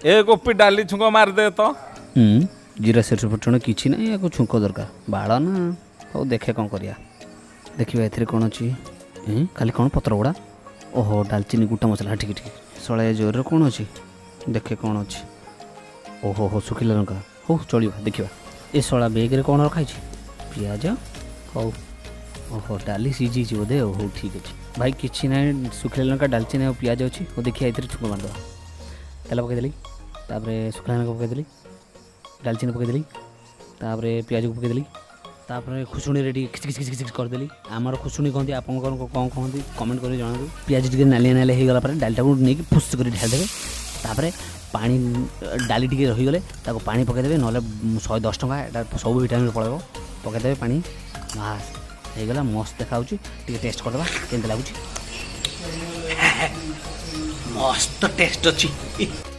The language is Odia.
ଏ ଗୋପୀ, ଡାଲି ଛୁଙ୍କ ମାରିଦେ ତ। ଜିରା, ସୋରିଷ ଫୁଟଣ କିଛି ନାହିଁ, ୟାକୁ ଛୁଙ୍କ ଦରକାର। ବାଳ ନା। ହଉ, ଦେଖେ କ'ଣ କରିବା। ଦେଖିବା ଏଥିରେ କ'ଣ ଅଛି। ଖାଲି କ'ଣ ପତ୍ର ଗୁଡ଼ା। ଓହୋ, ଡାଲଚିନି, ଗୋଟା ମସଲା। ଠିକ୍ ଠିକ୍। ଶଳା, ଏ ଜରିରେ କ'ଣ ଅଛି? ଦେଖେ କ'ଣ ଅଛି। ଓହୋ ହୋ, ଶୁଖିଲା ଲଙ୍କା। ହଉ, ଚଳିବ, ଦେଖିବା। ଏ ଶଳା, ବେଗରେ କ'ଣ ରଖାହେଇଛି? ପିଆଜ। ହଉ। ଓହୋ, ଡାଲି ସିଝିଛି ବୋଧେ। ହଉ, ଠିକ୍ ଅଛି ଭାଇ। କିଛି ନାହିଁ, ଶୁଖିଲା ଲଙ୍କା, ଡାଲଚିନି ଆଉ ପିଆଜ ଅଛି। ହଉ, ଦେଖିବା, ଏଥିରେ ଛୁଙ୍କ ମାରିଦେବା। ତେଲ ପକାଇଦେଲି, ତାପରେ ଶୁଖିଲା ଲଙ୍କା ପକାଇଦେଲି, ଡାଲଚିନି ପକାଇଦେଲି, ତାପରେ ପିଆଜକୁ ପକାଇଦେଲି, ତାପରେ ଖୁସୁଣିରେ ଟିକେ ଖିଚ ଖିଚ ଖିଚ ଖିଚ କରିଦେଲି। ଆମର ଖୁସୁଣି କହନ୍ତି, ଆପଣଙ୍କର କ'ଣ କହନ୍ତି କମେଣ୍ଟ କରି ଜଣାନ୍ତୁ। ପିଆଜ ଟିକେ ନାଲିଆ ନାଲିଆ ହେଇଗଲା ପରେ ଡାଲିଟାକୁ ନେଇକି ଫୁସ୍ କରି ଢାଳିଦେବେ। ତାପରେ ପାଣି, ଡାଲି ଟିକେ ରହିଗଲେ ତାକୁ ପାଣି ପକାଇଦେବେ, ନହେଲେ 110 ଟଙ୍କା ଏଇଟା ସବୁ ଭିଟାମିନ୍ ପଳେଇବ। ପକାଇଦେବେ ପାଣି, ବାସ୍ ହେଇଗଲା। ମସ୍ତ ଦେଖାହେଉଛି। ଟିକେ ଟେଷ୍ଟ କରିଦେବା, କେମିତି ଲାଗୁଛି। ମସ୍ତ ଟେଷ୍ଟ ଅଛି।